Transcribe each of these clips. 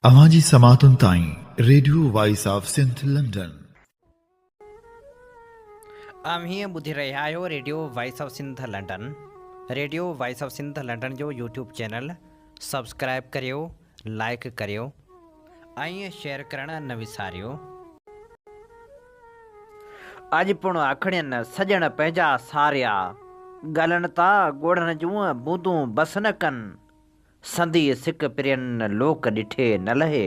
اوهان جي سماعتن تائين radio voice of Sindh London. اوهين ٻڌي رهيا آهيو radio voice of Sindh London. Radio voice of Sindh London جو يوٽيوب چينل سبسڪرائب ڪريو، لائيڪ ڪريو ۽ شيئر ڪرڻ نه وساريو. اڄ پڻ اکڙين سڄڻ پنهنجا ساريا، ڳلن تان ڳوڙهن جون بوندون بس نه ڪن، سندي سڪ پرين لوڪ ڏٺي نه لهي.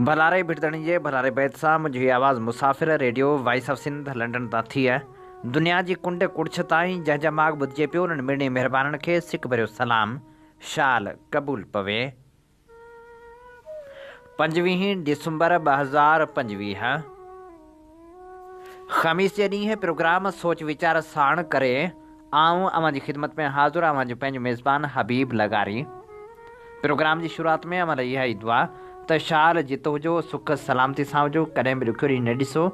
ڀلاري ڀٽ-ڌڻي جي ڀلاري بيت سان منهنجو هي آواز مسافر radio voice of Sindh London تان ٿي دنيا جي ڪنڊ ڪڙڇ تائين جنهن جا ماڳ ٻڌجي پيو انهن مڙني مهربانن کي سڪ ڀريو سلام شال قبول پوي. پنجويهين ڊسمبر 2025 خميس جي ڏينهن پروگرام سوچ ويچار ساڻ ڪري آئون اوهان جي خدمت ۾ حاضر اوهان جو پنهنجو ميزبان حبيب لغاري. پروگرام جي شروعات ۾ اوهان لاء اها ئي دعا ته شال جت هجو سک سلامتي سان هجو ڪڏهن به ڏکيو ڏينهن نه ڏسو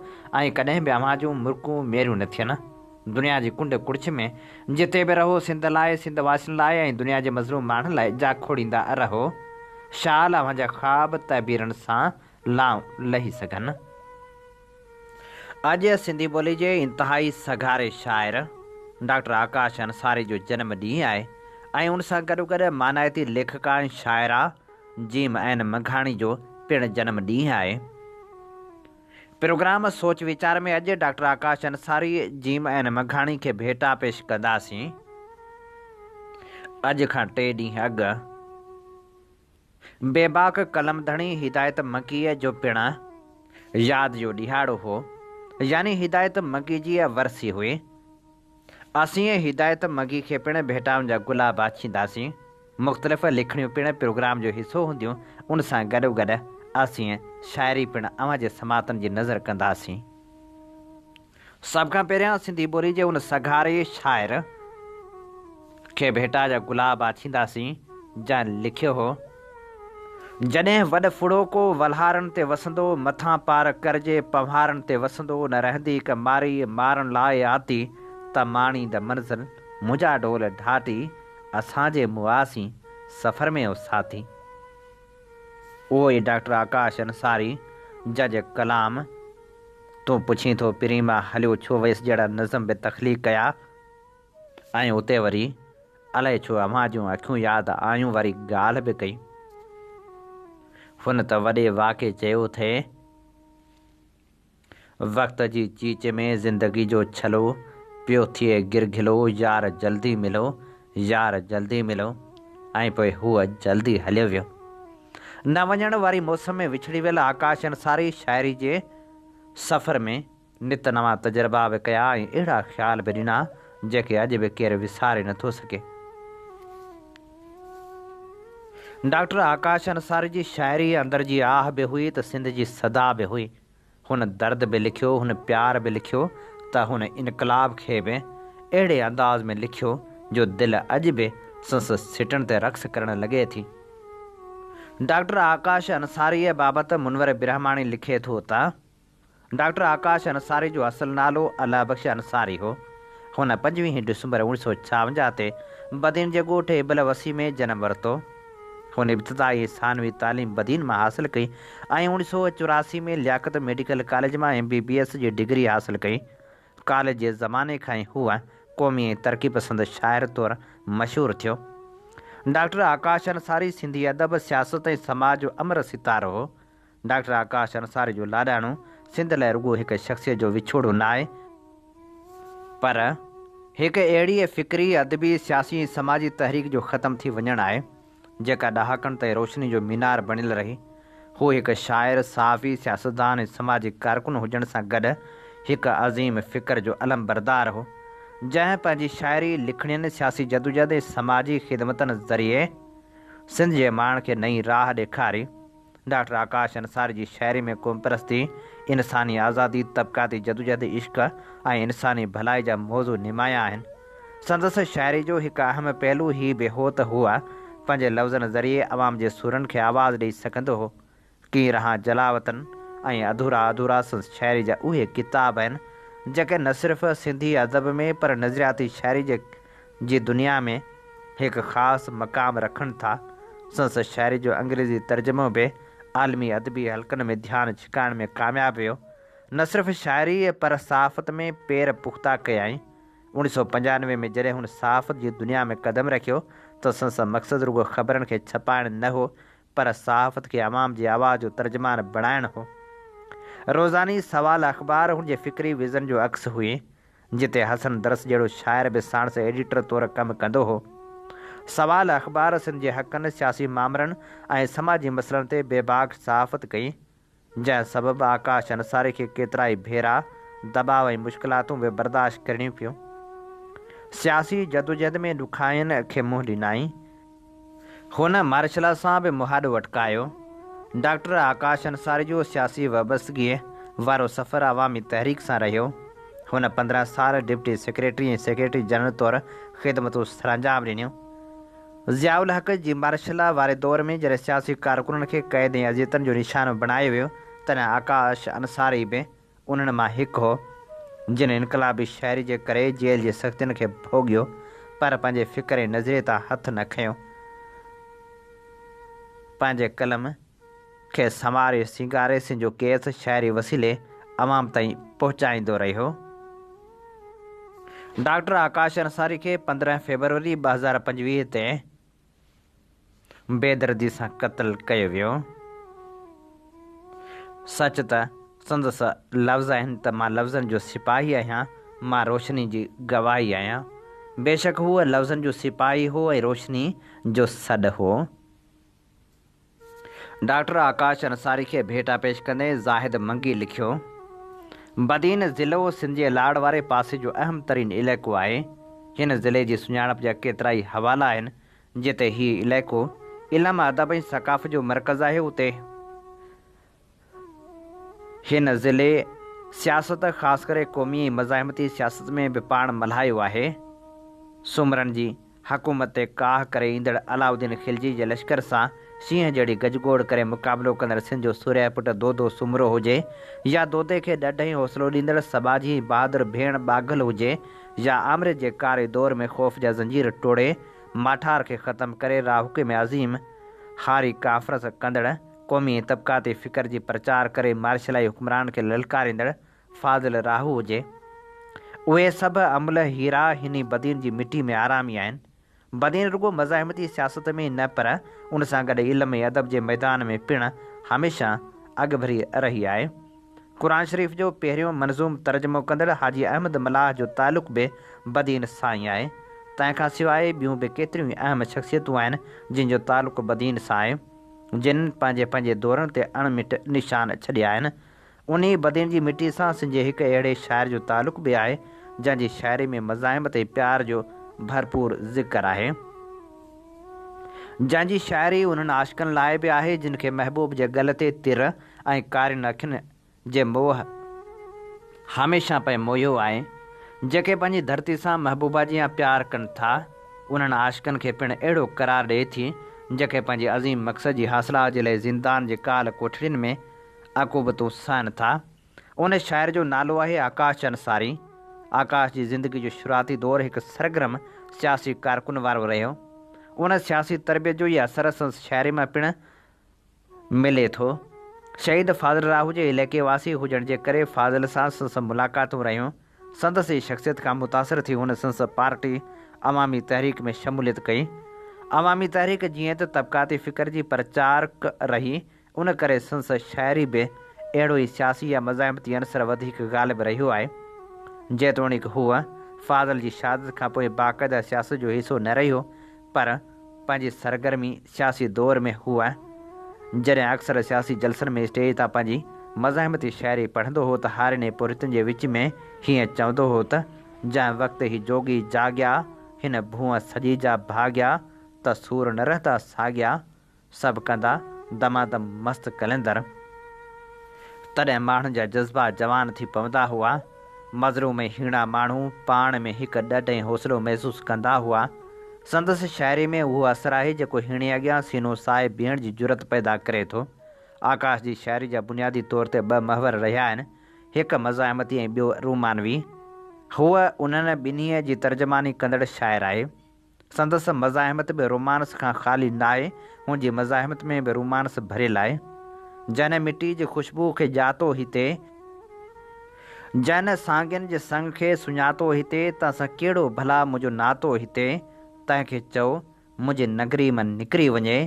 ۽ ڪڏهن به اوهان جون مرڪون ميريون نه ٿين. دنيا جي ڪنڊ ڪڙڇ ۾ جتي به رهو سنڌ لاء سنڌ واسين لاء ۽ دنيا جي مظلوم ماڻهن لاء جاکوڙيندا رهو. شال اوهان جا خواب تعبيرن سان لانء لهي سگهن. اڄ سنڌي ٻولي جي انتهائي سگهاري شاعر ڊاڪٽر آڪاش انصاري جو جنم ڏينهن آهي ۽ ان سان گڏوگڏ مانائتي ليکڪا ۽ شاعره جيم عين منگهاڻي جو پڻ جنم ڏينهن آهي. پروگرام سوچ ويچار ۾ اڄ ڊاڪٽر آڪاش انصاري، جيم عين منگهاڻي کي ڀيٽا پيش ڪنداسين. اڄ کان ٽي ڏينهن اڳ بيباڪ قلم ڌڻي هدايت مگيء جو پڻ ياد جو ڏهاڙو هو، يعني هدايت مگي جي ورسي هئي. اسين هدايت مگي کي پڻ ڀيٽائن جا گلاب آڇينداسين. مختلف لکڻيون پڻ پروگرام جو حصو هونديون، ان سان گڏوگڏ اسين شاعري پڻ اوهان جي سماعتن جي نظر ڪنداسين. سڀ کان پهريان سنڌي ٻولي جي ان سگهاري شاعر کي ڀيٽا جا گلاب آڇينداسين، جنهن لکيو هو. جڏهن وڏ ڦڙو ڪو ولهارن تي وسندو، مٿان پار ڪر جي پنهوارن تي وسندو، نه رهندي ڪه مارئي مارن لاء آتي، ته ماڻيند منزل منهنجا ڍول ڍاٽي، اسان جي مئاسين سفر ۾ او ساٿي. اهو ئي ڊاڪٽر آڪاش انصاري جنهن جي ڪلام تون پڇين ٿو پرين مان هليو ڇو ويس جهڙا نظم به تخليق ڪيا ۽ اتي وري الائي ڇو اوهان جون اکيون ياد آيون واري ڳالهه به ڪئي. هن ته وڏي واڪي چيو ٿي. وقت جي چيچ ۾ زندگي جو ڇلو پيو ٿئي گرگهلو يار جلدي ملو يار جلدي ملو ۽ پوء هو جلدي هليو ويو. نه وڃڻ واري موسم ۾ وڇڙي ويل آڪاش انصاري شاعري جي سفر ۾ نت نوان تجربا به ڪيا ۽ اهڙا خيال به ڏنا جيڪي اڄ به ڪير وساري نه ٿو سگهي. ڊاڪٽر آڪاش انصاري جي شاعري اندر جي آهه به هئي ته سنڌ جي صدا به هئي. هن درد به لکيو، هن پيار به لکيو ته هن انقلاب کي به اهڙي انداز ۾ لکيو جو دل اڄ به سندس سٽن تي رقص ڪرڻ لڳي ٿي. ڊاڪٽر آڪاش انصاريء بابت منور برهماڻي لکي ٿو ته، ڊاڪٽر آڪاش انصاري جو اصل نالو الله بخش انصاري هو. هن پنجويهين ڊسمبر اوڻيهه سؤ ڇاونجاهه تي بدين جي ڳوٺ ابل وسي ۾ جنم ورتو. هن ابتدائي ۽ ثانوي تعليم بدين مان حاصل ڪئي ۽ 1984 ۾ لياقت ميڊيڪل ڪاليج مان ايم بي بي ايس جي ڊگري حاصل ڪئي. ڪاليج جي زماني کان ئي هو قومي ۽ ترقي پسند شاعر طور مشهور ٿيو. ڊاڪٽر آڪاش انصاري سنڌي ادب، سياست ۽ سماج جو امر ستارو هو. ڊاڪٽر آڪاش انصاري جو لاڏاڻو سنڌ لاء رڳو هڪ شخصيت جو وڇوڙو ناهي، پر هڪ اهڙيء فڪري، ادبي، سياسي ۽ سماجي تحريڪ جو ختم ٿي وڃڻ آهي، جيڪا ڏهاڪن تائين روشني جو مينار بڻيل رهي. هو هڪ شاعر، صحافي، سياستدان ۽ سماجي ڪارڪن هجڻ سان گڏ هڪ عظيم فڪر جو علمبردار هو، جنهن پنهنجي شاعري، لکڻين، سياسي جدوجهد ۽ سماجي خدمتن ذريعي سنڌ جي ماڻهن کي نئين راهه ڏيکاري. ڊاڪٽر آڪاش انصاري جي شاعري ۾ قومپرستي، انساني آزادي، طبقاتي جدوجهد، عشق ۽ انساني ڀلائي جا موضوع نمايان آهن. سندس شاعري جو هڪ اهم پهلو هي به هو ته هو پنهنجي لفظن ذريعي عوام جي سورن کي آواز ڏئي سگهندو هو. ڪين رهان جلاوطن ۽ اڌورا اڌورا سندس شاعري جا اهي ڪتاب آهن، جيڪي نه صرف سنڌي ادب ۾ پر نظرياتي شاعري جي جي دنيا ۾ هڪ خاص مقام رکن ٿا. سندس شاعري جو انگريزي ترجمو به عالمي ادبي حلقن ۾ ڌيان ڇڪائڻ ۾ ڪامياب ويو. نه صرف شاعري پر صحافت ۾ پير پختا ڪيائين. 1995 ۾ جڏهن هن صحافت جي دنيا ۾ قدم رکيو ته سندس مقصد رڳو خبرن کي ڇپائڻ نه هو پر صحافت کي عوام جي آواز جو ترجمان بڻائڻ هو. روزاني سوال اخبار هن جي فڪري ويزن جو عڪس هئي، جتي حسن درس جهڙو شاعر به ساڻس ايڊيٽر طور ڪم ڪندو هو. سوال اخبار سنڌ جي حقن، سياسي مامرن ۽ سماجي مسئلن تي بيباڪ صحافت ڪئي، جنهن سبب آڪاش انصاري کي ڪيترائي ڀيرا دٻاء ۽ مشڪلاتون به برداشت ڪرڻيون پيون. سياسي جدوجهد ۾ ڏکائين کي منهن ڏنائين. هن مارشلا سان به مهاڏو اٽڪايو. ڊاڪٽر آڪاش انصاري جو سياسي وابستگيء وارو سفر عوامي تحريڪ سان رهيو. هن 15 سال ڊپٽي سيڪريٽري ۽ سيڪريٽري جنرل طور خدمتون سرانجام ڏنيون. ضياء الحق جي مارشلا واري دور ۾ جڏهن سياسي ڪارڪنن کي قيد ۽ اذيتن جو نشانو بڻايو ويو، تڏهن آڪاش انصاري به انهن مان هڪ هو، جن انقلابي شاعري جي ڪري جيل جي سختين کي ڀوڳيو، پر پنهنجي فڪر ۽ نظريي تان هٿ نه کنيو. پنهنجي قلم کي سنواري سينگاري سنڌ جو ڪيس شاعري وسيلي عوام تائين پهچائيندو رهيو. ڊاڪٽر آڪاش انصاري کي 15 فيبروري 2025 تي بيدردي سان قتل ڪيو ويو. سچ ته سندس لفظ آهن ته مان لفظن جو سپاهي آهيان، مان روشني جي گواهي آهيان. بيشڪ هو لفظن جو سپاهي هو ۽ روشني جو سڏ هو. ڊاڪٽر آڪاش انصاري کي ڀيٽا پيش ڪندي زاهد منگي لکيو، بدين ضلعو سنڌ جي لاڙ واري پاسي جو اهم ترين علائقو آهي. هن ضلعي جي سڃاڻپ جا ڪيترائي حوالا آهن، جتي هي علائقو علم، ادب ۽ ثقافت جو مرڪز آهي اتي هن ضلعي سياست خاص ڪري قومي ۽ مزاحمتي سياست ۾ به پاڻ ملهايو آهي. سومرن جي حڪومت تي ڪاهه ڪري ايندڙ علاؤالدين خلجي جي لشڪر سان شينهن جهڙي گجگوڙ ڪري مقابلو ڪندڙ سنڌ جو سورهيه پٽ دودو سومرو هجي يا دودي کي ڏڍ ۽ حوصلو ڏيندڙ سٻاجهي ۽ بهادر ڀيڻ ٻاگهل هجي يا آمريت جي ڪاري دور ۾ خوف جا زنجير ٽوڙي ماٺار کي ختم ڪري راهوڪي ۾ عظيم هاري ڪانفرنس ڪندڙ قومي ۽ طبقاتي فڪر جي پرچار ڪري مارشلائي حڪمرانن کي للڪاريندڙ فاضل راهو هجي. اهي سڀ املهه هيرا هن ئي بدين جي مٽي ۾ آرامي آهن. بدين رڳو مزاحمتي سياست ۾ ئي نه پر ان سان گڏ علم ۽ ادب جي ميدان ۾ پڻ هميشه اڳڀري رهي آهي. قرآن شريف جو پهريون منظوم ترجمو ڪندڙ حاجي احمد ملاح جو تعلق به بدين سان ئي آهي. تنهن کان سواء ٻيون به ڪيتريون ئي اهم شخصيتون آهن جن جو تعلق بدين سان آهي. جن پنهنجي پنهنجي دورن تي اڻ مٽ نشان ڇڏيا آهن. انهي بدين جي مٽي سان سنڌ جي هڪ اهڙي شاعر جو تعلق به آهي جنهن جي شاعري ۾ مزاحمت ۽ پيار جو ڀرپور ذڪر آهي. جنهن جي شاعري انهن عاشقن لاء به آهي جن کي محبوب جي ڳل تي تر ۽ ڪارين اکين جي موهه هميشه پئي موهيو آهي. جيڪي پنهنجي ڌرتي سان محبوبه جيان پيار ڪن ٿا، انهن عاشقن کي پڻ اهڙو قرار ڏئي ٿي، جيڪي پنهنجي عظيم مقصد جي حاصلات جي لئي زندان جي ڪال ڪوٺڙين ۾ عقوبتون سهن ٿا. ان شاعر جو نالو آهي آڪاش انصاري. آڪاش جي زندگي جو شروعاتي دور هڪ سرگرم سياسي ڪارڪن وارو رهيو. ان سياسي تربيت جو ئي اثر سندس شاعري مان پڻ ملي ٿو. شهيد فاضل راهو جي علائقي واسي هجڻ جي ڪري فاضل سان سندس ملاقاتون رهيون. سندس ئي شخصيت کان متاثر ٿي هن سندس پارٽي عوامي تحريڪ ۾ شموليت ڪئي. عوامي تحريڪ جيئن ته طبقاتي فڪر جي پرچارڪ رهي، ان ڪري سندس شاعري به اهڙو ئي سياسي يا مزاحمتي عنصر وڌيڪ غالب رهيو آهي. جيتوڻيڪ هو فاضل جي شهادت کان پوء باقاعده سياست جو حصو نه رهيو پر پنهنجي سرگرمي سياسي دور ۾ هو جڏهن اڪثر سياسي جلسن ۾ اسٽيج تان پنهنجي مزاحمتي شاعري پڙهندو هو ته هارين ۽ پورهيتن جي وچ ۾ هيئن چوندو هو ته جنهن وقت هي جوڳي جاڳيا هن ڀونء سڄي جا ڀاڳيا ته سور نه رهندا ساڳيا سڀ ڪندا دمادم مست قلندر. تڏهن ماڻهن جا جذبا جوان ٿي پوندا هئا. مظلوم ۽ هيڻا ماڻهو پاڻ ۾ هڪ ڏڍ ۽ حوصلو محسوس ڪندا هئا. سندس شاعري ۾ اهو اثر آهي جيڪو هيڻي اڳيان سينو ساهي بيهڻ جي جرئت پيدا ڪري ٿو. آڪاش جي شاعري جا بنيادي طور تي ٻه محور رهيا آهن، هڪ مزاحمتي ۽ ٻيو رومانوي. هو انهن ٻنهي جي ترجماني ڪندڙ شاعر آهي. سندس مزاحمت به رومانس کان خالي ناهي، هن جي مزاحمت ۾ به رومانس ڀريل آهي. جنھن مٽي جي خوشبوء کي ڄاتو هتي، جنھن سانگين جي سڱ کي سڃاتو هتي، تنھن سان ڪهڙو ڀلا منھنجو ناتو هتي، تنھن کي چئو منھنجي نگري مان نڪري وڃي،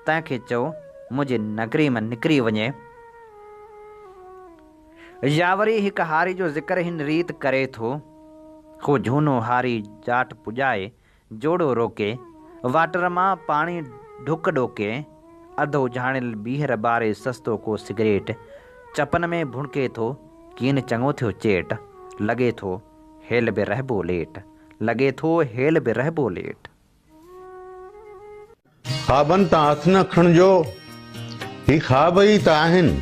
تنھن کي چئو منھنجي نگري مان نڪري وڃي. يا وري هڪ هاري جو ذڪر هن ريت ڪري ٿو، هو جهونو هاري جاٽ پڄائي، جوڙو روڪي، واٽر مان پاڻي ڍڪ ڏوڪي، اڌ اجهاڻيل ٻيهر ٻاري سستو ڪو سگريٽ، چپن ۾ ڀڻڪي ٿو، ڪين چڱو ٿيو چيٽ، لڳي ٿو هيل به رهبو ليٽ، لڳي ٿو هيل به رهبو ليٽ. خوابن تان هٿ نه کڻجو، هي خواب ئي ته آهن،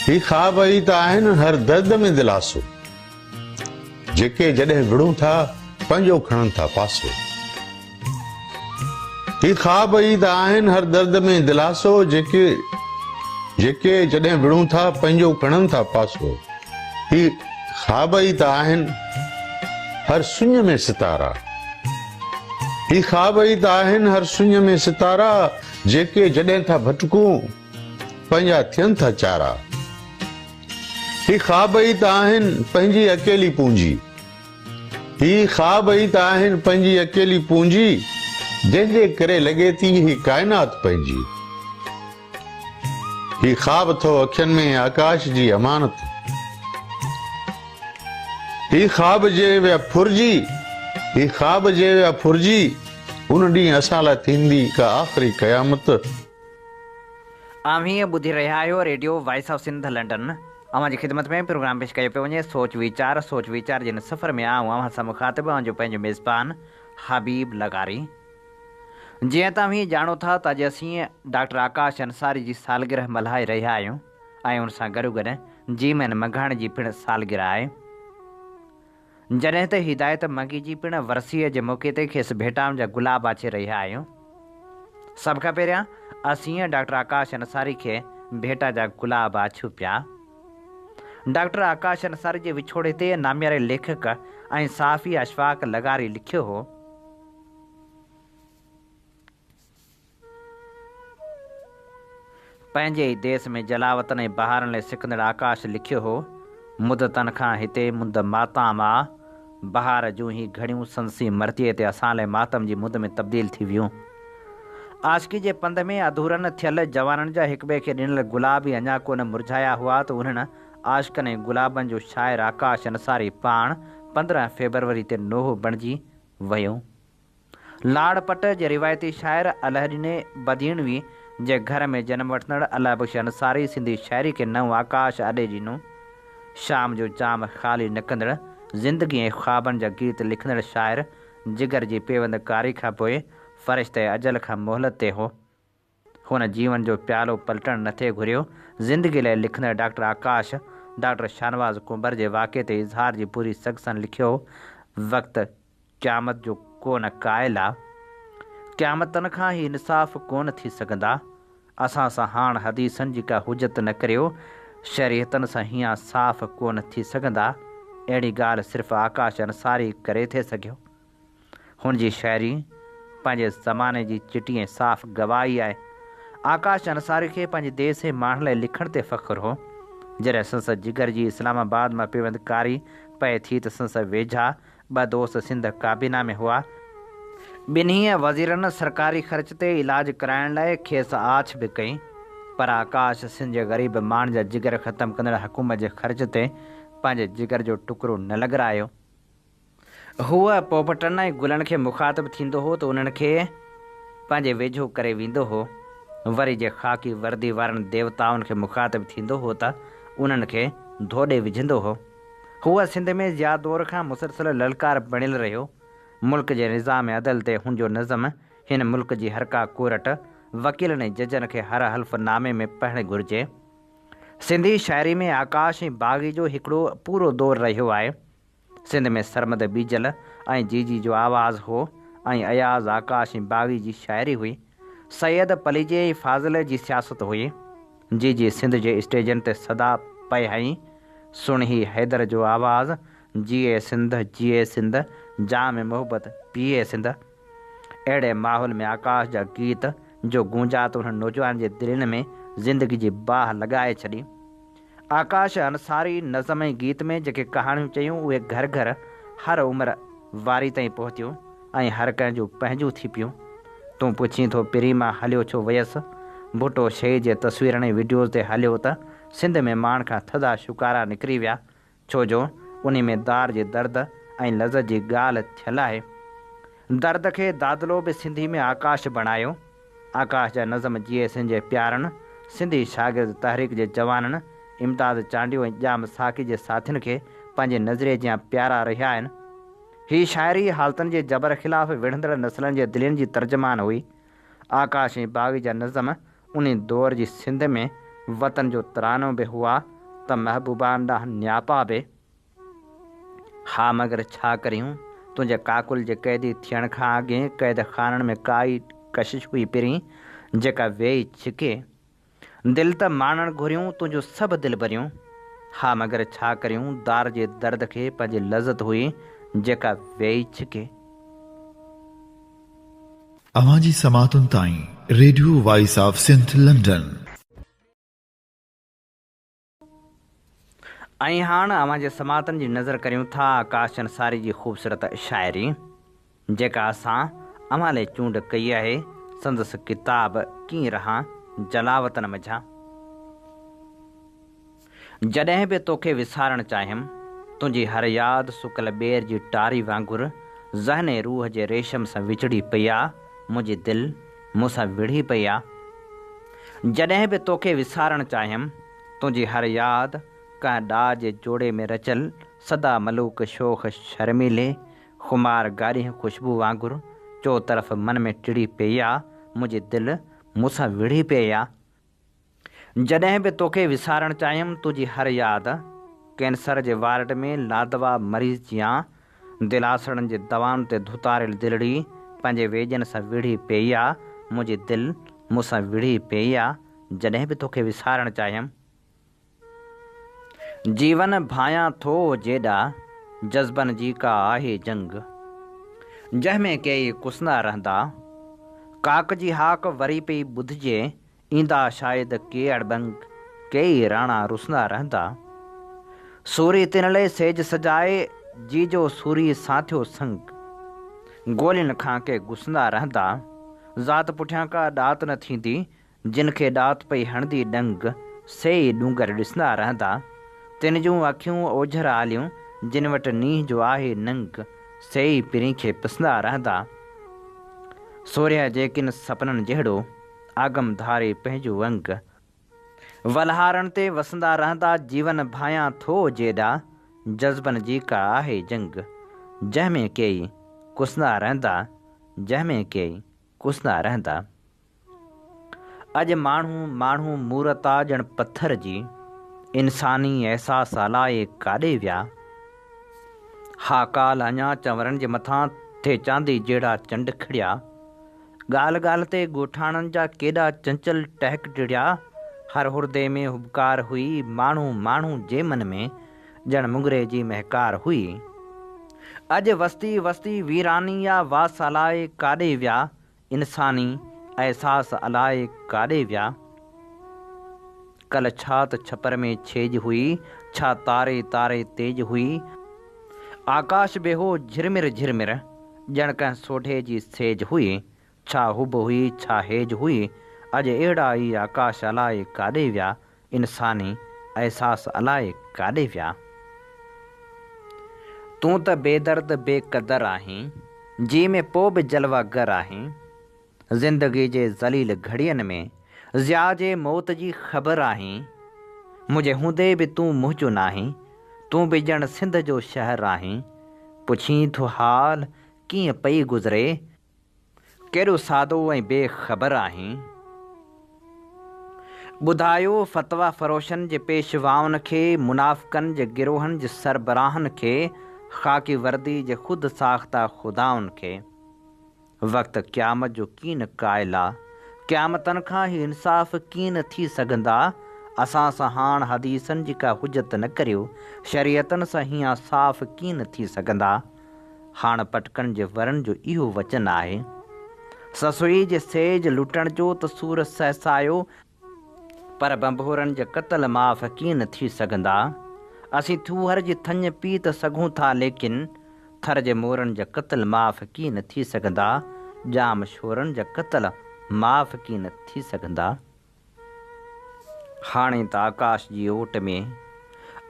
هي خواب ئي ته آهن هر درد ۾ دلاسو، جيڪي جڏهن وڙهون ٿا پنهنجو کڻن ٿا پاسو. هي خواب ئي ته آهن هر درد ۾ دلاسو، جيڪي جيڪي جڏهن وڙهون ٿا پنهنجو کڻن ٿا پاسو. هي خواب ئي ته آهن هر سڃ ۾ ستارا. هي خواب ئي ته آهن هر سڃ ۾ ستارا، جيڪي جڏهن ٿا ڀٽڪون پنهنجا ٿين ٿا چارا. هي خواب ئي ته آهن پنهنجي اڪيلي پونجي. هي خواب ئي ته آهن پنهنجي اڪيلي پونجي، جنهن جي ڪري لڳي ٿي هي ڪائنات پنهنجي. هي خواب اٿو اکين ۾ آڪاش جي امانت. هي خواب جي ويا ڦرجي، هي خواب جي ويا ڦرجي، ان ڏينهن اسان لاء ٿيندي ڪا آخري قيامت. اوهين ٻڌي رهيا آهيو radio voice of Sindh London. اوهان جي خدمت ۾ پروگرام پيش ڪيو پيو وڃي سوچ ويچار سوچ ويچار جي هن سفر ۾ آئون اوهان سان مخاطب اوهان جو پنهنجو ميزبان حبيب لغاري. جيئن ته اوهين ڄاڻو ٿا ته اڄ اسين ڊاڪٽر آڪاش انصاري جي سالگرهه ملهائي رهيا آهيون ۽ ان سان گڏوگڏ جيمين منگهاڻي جي پڻ سالگرهه آهي. جڏهن ته هدايت منگي جي پڻ ورسيء جي موقعي تي کيس ڀيٽائن جا گلاب آڇي رهيا آهيون. سڀ کان پهريان اسين ڊاڪٽر آڪاش انصاري کي ڀيٽا جا گلاب آڇيون پيا. ڊاڪٽر آڪاش انصاري جي وڇوڙي تي نامياري ليکڪ ۽ صحافي اشفاق لغاري لکيو هو. پنهنجي ئي ديس ۾ جلاوطن ۽ بهارن لاء سڪندڙ آڪاش لکيو هو، مدتن کان هتي مند ماتام آ، بهار جون هي گهڙيون سنسي مرتيي تي اسان لاء ماتم جي مند ۾ تبديل ٿي ويون. عاشقي جي پنڌ ۾ اڌورن ٿيل جوانن جا هڪٻئي کي ڏنل گلاب ئي اڃا ڪونه مرجهايا هئا ته انهن عاشقن ۽ گلابن جو شاعر آڪاش انصاري پاڻ 15 فيبروري تي نوحو بڻجي ويو. لاڙ پٽ جي روايتي شاعر الهڏني بديڻوي جي گهر ۾ جنم وٺندڙ الله بخش انصاري سنڌي شاعري کي نئون آڪاش اڏي ڏنو. شام جو جام خالي نه ڪندڙ، زندگي ۽ خوابن جا گيت لکندڙ شاعر جگر جي پيوند ڪاري کان پوء فرشته اجل کان مهلت تي هو. هن جيون جو پيالو پلٽڻ نه ٿي گهريو. زندگي لاء لکندڙ ڊاڪٽر آڪاش، ڊاڪٽر شاهنواز ڪنڀر جي واقعي تي اظهار جي پوري سگهه سان لکيو، وقت قيامت جو ڪو نه قائل آ. قيامتن کان هي انصاف ڪو نه ٿي سگهندا. اسان سان هاڻ حديثن جي ڪا حجت نه ڪريو. شريعتن سان هيان صاف ڪو نه ٿي سگهندا. اهڙي ڳالهه صرف آڪاش انصاري ڪري ٿي سگهيو. هن جي شاعري پنهنجي زماني جي چٽي ۽ صاف گواهي آهي. آڪاش انصاري کي پنهنجي ديس ۽ ماڻهن لاء لکڻ تي فخر هو. جڏهن سندس جگر جي اسلام آباد مان پيوندڪاري پئي ٿي ته سندس ويجها ٻه دوست سنڌ ڪابينا ۾ هئا. ٻنهي وزيرن سرڪاري خرچ تي علاج ڪرائڻ لاء کيس آڇ به ڪئي، پر آڪاش سنڌ جي غريب ماڻهن جا جگر ختم ڪندڙ حڪومت جي خرچ تي پنهنجي جگر جو ٽڪرو نه لڳرايو. هو پوپٽن ۽ گلن کي مخاطب ٿيندو هو ته انهن کي پنهنجي ويجهو ڪري ويندو هو. وري جي خاڪي وردي وارن ديوتائن کي مخاطب ٿيندو هو ته انهن کي ڌوڏي وجهندو هو. هو سنڌ ۾ ضياء دور کان مسلسل للڪار بڻيل رهيو. ملڪ جي نظام عدل تي هن جو نظم هن ملڪ جي هرڪا ڪورٽ، وڪيلن ۽ ججن کي هر حلف نامي ۾ پڙهڻ گهرجي. سنڌي شاعري ۾ آڪاش ۽ باغي جو هڪڙو پورو دور رهيو آهي. سنڌ ۾ سرمد ٻيجل ۽ جيجي جو آواز هو ۽ اياز آڪاش ۽ باغي جي شاعري هئي. سيد پليجي ۽ فاضل جي سياست هئي. جيجي سنڌ جي اسٽيجن تي صدا پئي هنئي، سڻ هي حيدر جو آواز، جيئي سنڌ، جيئي سنڌ، جام محبت پيئي سنڌ. اهڙي ماحول ۾ آڪاش جا گيت جو گونجات انهن نوجوانن جي دلين ۾ زندگي جي باهه لڳائي ڇڏي. آڪاش انصاري نظم ۽ گيت ۾ جيڪي ڪهاڻيون چيون اهي گهر گهر هر عمر واري تائين پهتيون ۽ هر ڪنهن جون پنهنجون ٿي پيون. تون پڇين ٿو پرين مان هليو ڇو ويس؟ ڀٽو شهيد جي تصويرن ۽ وڊيوز تي هليو ته سنڌ ۾ ماڻهن کان ٿڌا شوڪارا نڪري ويا ڇو جو انهي ۾ دار جي درد ۽ لذت جي ڳالهه ٿيل آهي. درد کي دادلو به سنڌي ۾ آڪاش بڻايو. آڪاش جا نظم جيئي سنڌ جي پيارن، سنڌي شاگرد تحريڪ جي جوانن، امداد چانڊيو ۽ ڄام ساقي جي ساٿين کي پنهنجي نظريي جيان پيارا رهيا آهن. هي شاعري حالتن جي جبر خلاف وڙهندڙ نسلن جي دلين جي ترجمان هئي. آڪاش ۽ باغي جا نظم انهي دور جي سنڌ ۾ وطن جو ترانو به هئا ته محبوبائن ڏانهن نياپا به. ها مگر ڇا ڪريون، تنهنجي ڪاڪل جي قيدي ٿيڻ کان اڳي قيد خانن ۾ ڪائي ڪشش هئي پرين، جيڪا ويئي ڇڪي. دل ته ماڻڻ گهريون تنهنجون سڀ دلبريون. ها مگر ڇا ڪريون، دار جي درد کي پنهنجي لذت هئي، جيڪا ويئي ڇڪي. اوهان جي سماعتن تائين radio voice of Sindh London. ۽ هاڻ اوهان جي سماعتن جي نظر ڪريون ٿا آڪاش انصاري جي خوبصورت شاعري جيڪا اسان اوهان لئي چونڊ ڪئي آهي سندس ڪتاب ڪيئن رهان جلاوطن منجهان. جڏهن به توکي وسارڻ چاهيم تنهنجي هر ياد سڪل ٻير جي ٽاري وانگر ذهن ۽ روح جي ريشم سان وچڙي پئي آ منهنجي دل مون سان وڙهي پئي آ جڏهن به توکي وسارڻ چاهيم تنهنجي هر ياد ڪنهن ڏاء جي جوڙي ۾ رچيل سدا ملوڪ شوخ شرميلي خمار گارينهن خوشبو وانگر چو طرف من ۾ ٽڙي پيئي آ منهنجي دل مون سان وڙهي پيئي آ جڏهن به توکي وسارڻ چاهيم تنهنجي هر ياد ڪينسر جي وارڊ ۾ لادوا مريض جيان دلاسڙن جي دوائن تي ڌوتاريل دلڙي پنهنجي ويڄن سان وڙهي پيئي آ منهنجي دل مون سان وڙهي پيئي آ جڏهن به توکي وسارڻ چاهيم. جيون ڀانيان ٿو جيڏا، جذبن جي ڪا آهي جنگ. جنهن ۾ ڪيئي ڪسندا رهندا. ڪاڪ جي هاڪ وري پئي ٻڌجي، ايندا شايد ڪي اڙٻنگ، ڪيئي راڻا رسندا رهندا. سوري تن لئي سيج سجائي، جي جو سوري سان ٿيو سنگ. گولين کان ڪي گسندا رهندا. ذات پٺيان ڪا ڏات نه ٿيندي، جن کي ڏات پئي هڻندي ڏنگ، سي ئي ڏونگر ڏسندا رهندا. تن جون اکيون اوجهر آليون، جن وٽ نينهن جو آهي ننگ، سي ئي پرين کي پسندا رهندا. سورهيه جي ڪن سپنن جهڙو، آگم ڌاري پنهنجو انگ. ولهارن تي وسندا رهندا، جيون ڀانيان ٿو جيڏا، جذبن جي ڪا آهي جنگ. جنهن ۾ ڪيئي ڪسندا رهندا، جنهن ۾ ڪيئي ڪسندا رهندا. اڄ ماڻهو ماڻهو مورت آ ڄڻ پٿر جي، انساني احساس الائي ڪاڏي ويا. ها ڪالهه اڃا چنورن جي مٿان ٿي چاندي جهڙا چنڊ کڙيا. ڳالهه ڳالهه تي ڳوٺاڻن جا ڪيڏا چنچل ٽهڪ ٽڙيا. هر هردي ۾ هٻڪار هئي، ماڻهو ماڻهو جي من ۾ ڄڻ مڱري جي مهڪار هئي. اڄ وستي وستي ويراني آ واس الائي ڪاڏي ويا. انساني احساس الائي ڪاڏي ويا؟ ڪلهه ڇا ته ڇپر ۾ ڇيڄ هئي، ڇا تاري تاري تيڄ هئي. آڪاش به هو جهرمر جهرمر، ڄڻ ڪنهن سوڍي جي سيج هئي. ڇا حب هئي، ڇا هيج هئي، اڄ اهڙا ئي آڪاش الائي ڪاڏي ويا؟ انساني احساس الائي ڪاڏي ويا؟ تون ته بي درد بي قدر آهين، جيء ۾ پو به جلوه گر آهين. زندگي جي ذليل گهڙين ۾ ضياء جي موت جي خبر آهين. منهنجي هوندي به تون منهنجو ناهين، تون به ڄڻ سنڌ جو شهر آهين. پڇين ٿو حال ڪيئن پئي گذري، ڪيڏو سادو ۽ بي خبر آهين. ٻڌايو فتويٰ فروشن جي پيشوائن کي، منافقن جي گروهن جي سربراهن کي، خاڪي وردي جي خود ساخته خدائن کي. وقت قيامت جو ڪين قائل آ. قيامتن کان هي انصاف ڪين ٿي سگهندا. اسان سان هاڻ حديثن جي ڪا حجت نه ڪريو، شريعتن سان هيان صاف ڪين ٿي سگهندا. هاڻ پٽڪن جي ورن جو اهو وچن آهي. سسئي جي سيج لٽڻ جو ته سور سهسايو، پر ڀنڀورن جا قتل معاف ڪيئن نه ٿي سگهندا. اسين ٿوهر جي ٿڃ پي ته سگهون ٿا ليڪن ٿر جي مورن جا قتل معاف ڪيئن نه ٿي سگهندا. ڄام شورن جا قتل معاف ڪيئن نه ٿي سگهندا. هاڻي ته آڪاش جي اوٽ ۾.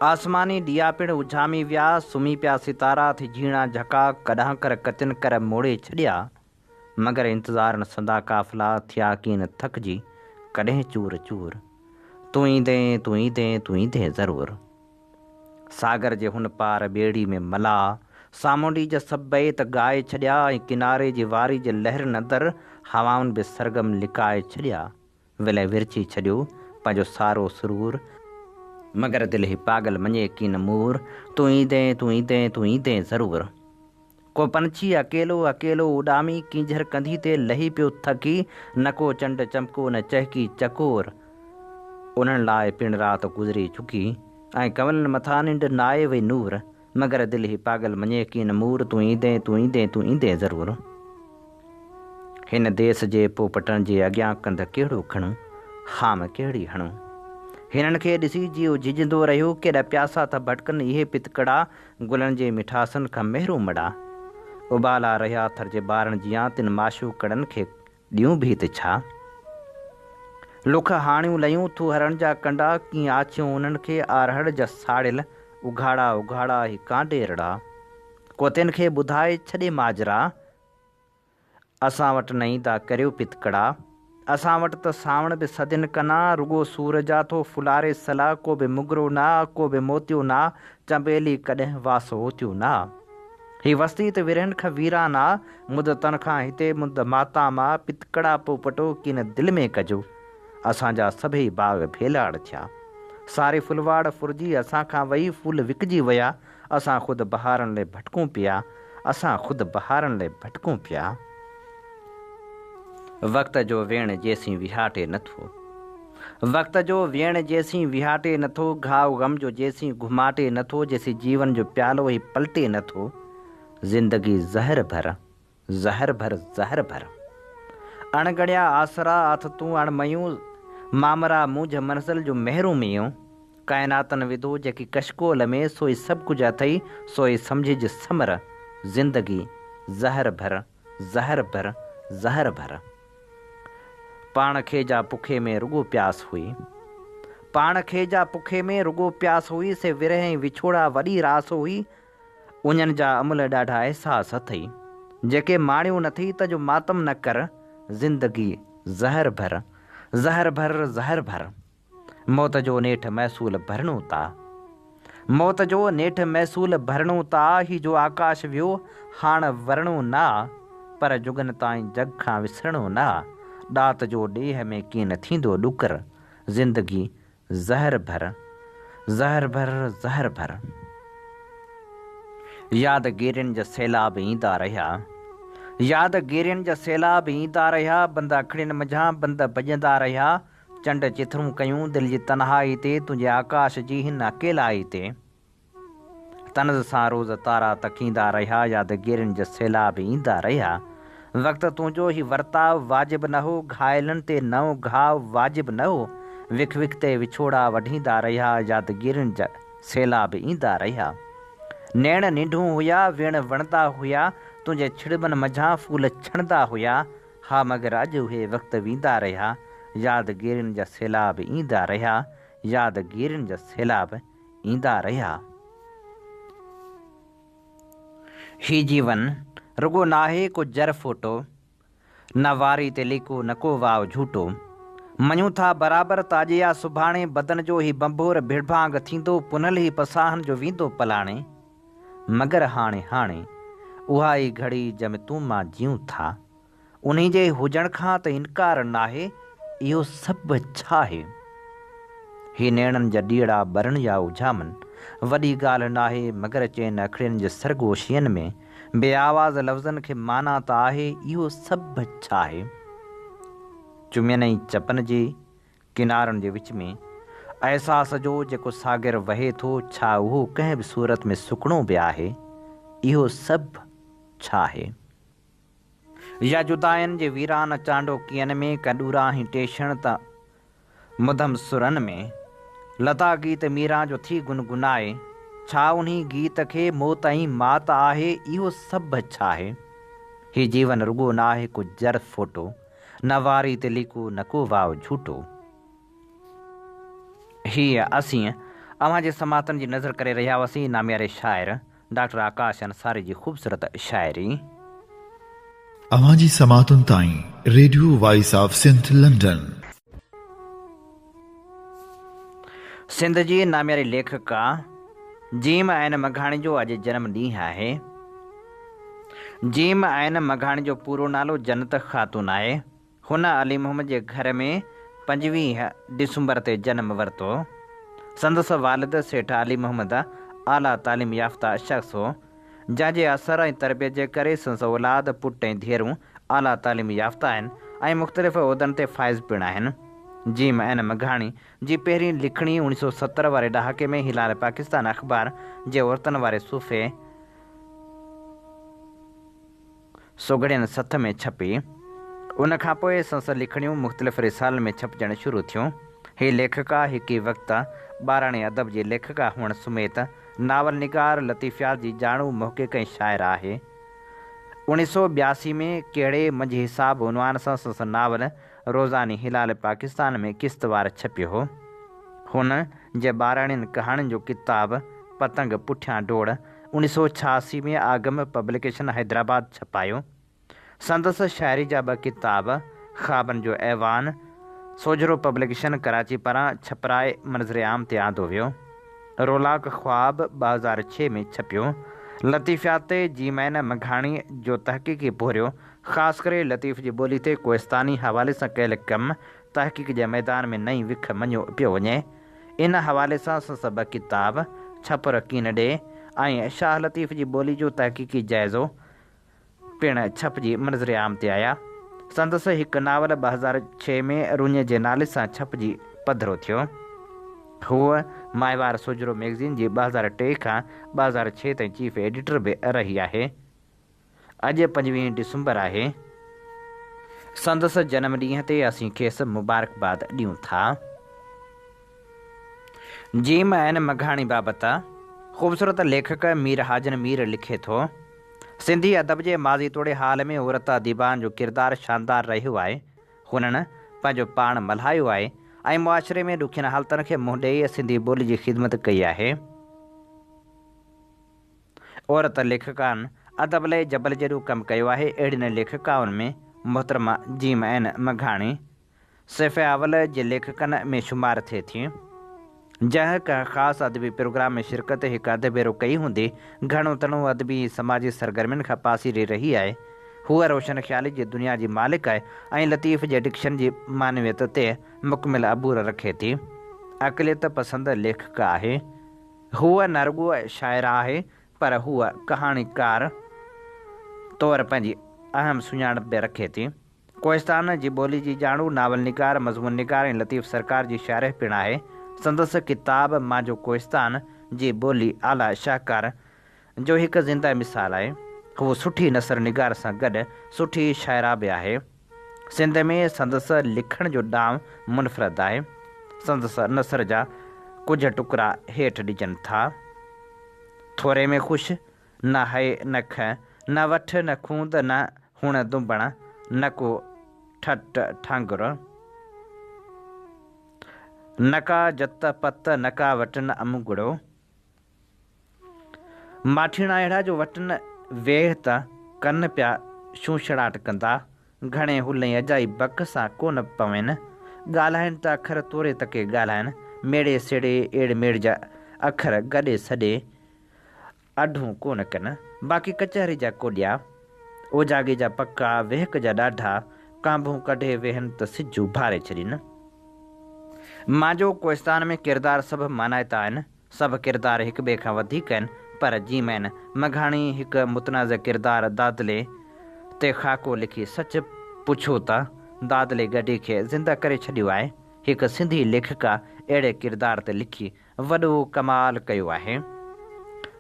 آسماني ڏيئا پڻ اجهامي ويا، سمهي پيا ستارا ٿي جهيڻا جهڪا، ڪڏهانڪر ڪتين ڪر موڙي ڇڏيا، مگر انتظارن سندا قافلا ٿيا ڪين ٿڪجي ڪڏهن چور چور، تون ايندين، تون ايندين، تون ايندين ضرور. ساگر جي هن پار ٻيڙي ۾ ملاح، سامونڊي جا سڀ بيت ڳائي ڇڏيا ۽ ڪناري جي واري جي لهرن اندر هوائن به سرگم لڪائي ڇڏيا. ولهه ورچي ڇڏيو پنهنجو سارو سرور. مگر دل هي پاڳل مڃي ڪين مور. تون ايندين، تون ايندين، تون ايندين ضرور. ڪو پنڇي اڪيلو اڪيلو اڏامي ڪينجهر ڪنڌي تي لهي پيو ٿڪي. نه ڪو چنڊ چمڪو نه چهڪي چڪور. انهن لاء پڻ رات گذري چڪي. ۽ ڪنولن مٿان ننڊ نائي وئي نور. مگر دل هي پاڳل مڃي ڪين مور. تون ايندين، تون ايندين، تون ايندين ضرور. هن ديس جي پوپٽن جي اڳيان ڪنڌ ڪهڙو کڻون، هام ڪهڙي هڻون. هنن کي ڏسي جيء جهڄندو رهيو، ڪيڏا پياسا ٿا ڀٽڪن اهي پتڪڙا، گلن جي مٺاسن کان محرومڙا. اٻالا رهيا ٿر جي ٻارن جيان، تن معشوقڙن کي ڏيون به ته ڇا؟ لک هاڻيون ليون ٿوهرن جا ڪنڊا، ڪيئن آڇيون انهن کي آرهڙ جا ساڙيل، اگهاڙا اگهاڙا هي ڪانڊيرڙا. ڪو تن کي ٻڌائي ڇڏي ماجرا. اسان وٽ نه ايندا ڪريو پتڪڙا. اسان وٽ ته سانوڻ به صدين ڪنا، رڳو سور جا ٿو ڦلاري سلا، ڪو به مگرو نه آ، ڪو به موتيو نه آ، چنبيلي ڪڏهن واس اوتيو نه آ. هي وستي ته ورهين کان ويران آ، مدتن کان هتي مند ماتام آ، پتڪڙا پوپٽو ڪين دل ۾ ڪجو. اسان جا سڀئي باغ ڀيلاڙ ٿيا. ساري ڦلواڙ ڦرجي اسان کان وئي، ڦول وڪجي ويا، اسان خود بهارن لئه ڀٽڪون پيا، اسان خود بهارن لئه ڀٽڪون پيا. وقت جو ويڻ جيسين وهاٽي نه ٿو. وقت جو ويڻ جيسين وهاٽي نه ٿو، گهاء غم جو جيسين گهماٽي نه ٿو، جيسين جيون جو پيالو هي پلٽي نه ٿو، زندگي زهر ڀر. زهر ڀر زهر ڀر. اڻ ڳڻيا آسرا آٿتون اڻ ميون مامرا مونجهه منزل جون محروميون ڪائناتن وڌو جيڪي ڪشڪول ۾ سوئي سڀ ڪجهه اٿئي سوئي سمجهج ثمر زندگي زهر ڀر زهر ڀر زهر ڀر. پاڻ کي جا پکي ۾ رڳو پياس هئي. پاڻ کي جا پکي ۾ رڳو پياس هئي سي ورهه ۽ وڇوڙا وڏي راس هئي اڃن جا املهه ڏاڍا احساس اٿئي، جيڪي ماڻيو نٿي ته جو ماتم نه ڪر، زندگي زهر ڀر، زهر ڀر، زهر ڀر. موت جو نيٺ محصول ڀرڻو تا. موت جو نيٺ محصول ڀرڻو تا، هي جو آڪاش ويو هاڻ ورڻو نه آ، پر جڳن تائين جڳ کان وسرڻو نه آ، ڏات جو ڏيهه ۾ ڪين ٿيندو ڏڪر، زندگي زهر ڀر، زهر ڀر، زهر ڀر. يادگيرين جا سيلاب ايندا رهيا. يادگيرين جا سيلاب ايندا رهيا، بند اکڙين منجهان بند ڀڄندا رهيا، چنڊ چٿرون ڪيون دل جي تنهائي تي، تنهنجي آڪاش جي هن اڪيلائي تي. طنز سان روز تارا تڪيندا رهيا، يادگيرين جا سيلاب ايندا رهيا. وقت تنهنجو هي ورتاء واجب نه هو، گهايلن تي نئون گهاء واجب نه هو. وک وک تي وڇوڙا وڍيندا رهيا، يادگيرين جا سيلاب ايندا رهيا. نيڻ ننڍون هيا، ويڻ وڻندا هيا، تنهنجي ڇڙٻن منجهان ڦول ڇڻندا هيا. ها مگر اڄ اهي وقت ويندا رهيا، يادگيرين جا سيلاب ايندا رهيا، يادگيرين جا سيلاب. ايندا رهيا. هي جيون رڳو ناهي ڪو جر ڦوٽو، نه واري تي ليڪو نه ڪو واء جهوٽو. مڃون ٿا برابر ته اڄ يا سڀاڻي بدن جو هي ڀنڀور ڀڙڀانگ ٿيندو، پنهل هي پساهن جو ويندو پلاڻي. مگر هاڻي هاڻي اها ئي گهڙي جنهن ۾ تون مان جيون ٿا. انهي جي هجڻ کان ته انڪار ناهي، اهو سڀ ڇاهي؟ هي نيڻن جا ڏيئڙا ٻرن يا اجهامن، وڏي ڳالهه ناهي، مگر چئن اکڙين جي سرگوشين ۾ بي آواز لفظن کي معنيٰ ته آهي، اهو سڀ ڇاهي؟ چمين ۽ چپن جي ڪنارن جي وچ ۾ احساس جو جيڪو ساگر وهي ٿو، ڇا اهو ڪنهن به صورت ۾ سڪڻو به آهي؟ اهو سڀ. ڇا آهي؟ يا جداين جي ويران چانڊوڪين ۾ ڪا ڏورانهين ٽيشڻ ته مڌم سرن ۾، لتا گيت ميران جو ٿي گنگنائي، ڇا انهي گيت کي موت ۽ مات آهي، اهو سڀ ڇا آهي؟ هي جيون رڳو ناهي ڪو جر ڦوٽو، نه واري تي ليڪو نه ڪو واء جهوٽو. هيء اسين اوهان جي سماعتن جي نظر ڪري رهيا هئاسين نامياري شاعر ڊاڪٽر آڪاش انصاري جي خوبصورت شاعري. اوهان جي سماعتن تائين radio voice of Sindh London. Sindh جي نامياري ليکڪا جيم عين مگهاڻي جو اڄ جنم ڏينهن آهي. جيم عين مگهاڻي جو پورو نالو جنت خاتون آهي. هن علي محمد جي گهر ۾ 25 ڊسمبر تي جنم ورتو. سندس والد سيٺ علي محمد اعليٰ تعليم يافته شخص هو، جنهن جي اثر ۽ تربيت جي ڪري سندس اولاد، پٽ ۽ ڌيئرون، اعليٰ تعليم يافته آهن ۽ مختلف عهدن تي فائز پڻ آهن. جيم اين مگهاڻي جي پهرين لکڻي 1970 واري ڏهاڪي ۾ هلال پاڪستان اخبار جي عورتن واري صفحي، سگهڙين سٿ ۾ ڇپي. ان کان پوء سندس لکڻيون مختلف رسالن ۾ ڇپجڻ شروع ٿيون. هي ليکڪا هڪ ئي وقت ٻاراڻي ادب جي ليکڪا هئڻ سميت ناول نگار، لطيفيات جي ڄاڻو، محقق ۽ شاعره آهي. 1982 ۾ ڪهڙي منجهه حساب عنوان سان سندس ناول روزاني هلال پاڪستان ۾ قسطوار ڇپيو هو. هن جي ٻاراڻين ڪهاڻين جو ڪتاب پتنگ پٺيان ڊوڙ 1986 ۾ آگم پبليڪيشن حيدرآباد ڇپايو. سندس شاعري جا ٻه ڪتاب خوابن جو ايوان سوجهرو پبليڪيشن ڪراچي پاران ڇپرائي منظر عام تي آندو ويو. رولاڪ خواب 2006 ۾ ڇپيو. لطيفيات تي جيمين مگهاڻي جو تحقيقي پورهيو، خاص ڪري لطيف جي ٻولي تي ڪوهستاني حوالي سان ڪيل ڪم تحقيق جي ميدان ۾ نئين وک مڃيو پيو وڃي. ان حوالي سان سندس ٻه ڪتاب، ڇپر ڪين ڏي ۽ شاهه لطيف جي ٻولي جو تحقيقي جائزو پڻ ڇپجي منظر عام تي آيا. سندس هڪ ناول 2006 ۾ رڃ جي نالي سان ڇپجي پڌرو ٿيو. هوء ماهوار سوجهرو مئگزين جي 2003 کان 2006 تائين چيف ايڊيٽر به رهي آهي. اڄ 25 ڊسمبر آهي. سندس جنم ڏينهن تي اسين کيس مبارڪباد ڏيون ٿا. جيم عين مگهاڻي بابت خوبصورت ليکڪ مير حاجن مير لکي ٿو، سنڌي ادب جي ماضي توڙي حال ۾ عورت اديبان جو ڪردار شاندار رهيو آهي. هنن پنهنجو پاڻ ملهايو آهي ۽ معاشري ۾ ڏکين حالتن کي منهن ڏيئي سنڌي ٻولي جي خدمت ڪئي آهي. عورت ليکڪائن ادب لئه جبل جيڏو ڪم ڪيو آهي، اهڙين ليکڪائن ۾ محترمه جيم عين مگهاڻي صف اول جي ليکڪن ۾ شمار ٿئي ٿي. جنهن ڪنهن خاص ادبي پروگرام ۾ شرڪت هڪ اڌ ڀيرو ڪئي هوندي، گهڻو تڻو ادبي ۽ سماجي سرگرمين کان پاسيري رهي آهي. هوء روشن خيالي جي دنيا جي مالڪ آهي ۽ لطيف جي ڊڪشن جي معنويت تي مڪمل عبور رکي ٿي. عقليت پسند ليکڪا آهي. هوء نه رڳو شاعره آهي پر هوء ڪهاڻيڪار طور پنهنجي اهم سڃاڻپ به رکي ٿي. ڪوهستان جي ٻولي جي ڄاڻو، ناول نگار، مضمون نگار ۽ لطيف سرڪار جي شارح پڻ آهي. سندس ڪتاب مانجو ڪوهستان جي ٻولي اعليٰ شاهڪار جو هڪ زنده مثال آهي. هوء سٺي نثر نگار سان گڏ سٺي شاعره به آهي. سنڌ ۾ سندس لکڻ جو ڏانء منفرد آهي. سندس نثر جا ڪجهه ٽڪرا هيٺ ڏجن ٿا. ٿوري ۾ خوش، نه هئي نه کهه، نه وٺ نه کوند نه هڻ دنبڻ، نه ڪو ٺٽ ٺانگر. نه ڪا جت پت نه ڪا وٽن امگڙو. ماٺيڻا اهڙا جو وٽن ويهه ته ڪن پيا شونشڙاٽ ڪندا، گهڻي هل ۽ اجائي بڪ سان ڪونه پوين، ڳالهائين ته اکر توري تڪي ڳالهائين، ميڙي سيڙي ايڙ ميڙ جا اکر گڏي سڏي اڍون ڪونه ڪن، باقي ڪچهري جا ڪوڏيا، اوجاڳي جا پڪا، ويهڪ جا ڏاڍا، ڪانڀون ڪڍي ويهن ته سج اڀاري ڇڏين. مانجو ڪوهستان ۾ ڪردار سڀ مانائتا آهن، سڀ ڪردار هڪ ٻئي کان وڌيڪ آهن، پر جيمين مگهاڻي هڪ متنازع ڪردار دادلي تي خاڪو لکي سچ پڇو ته دادلي گڊي کي زنده ڪري ڇڏيو آهي. هڪ سنڌي ليکڪا اهڙي ڪردار تي لکي وڏو ڪمال ڪيو آهي.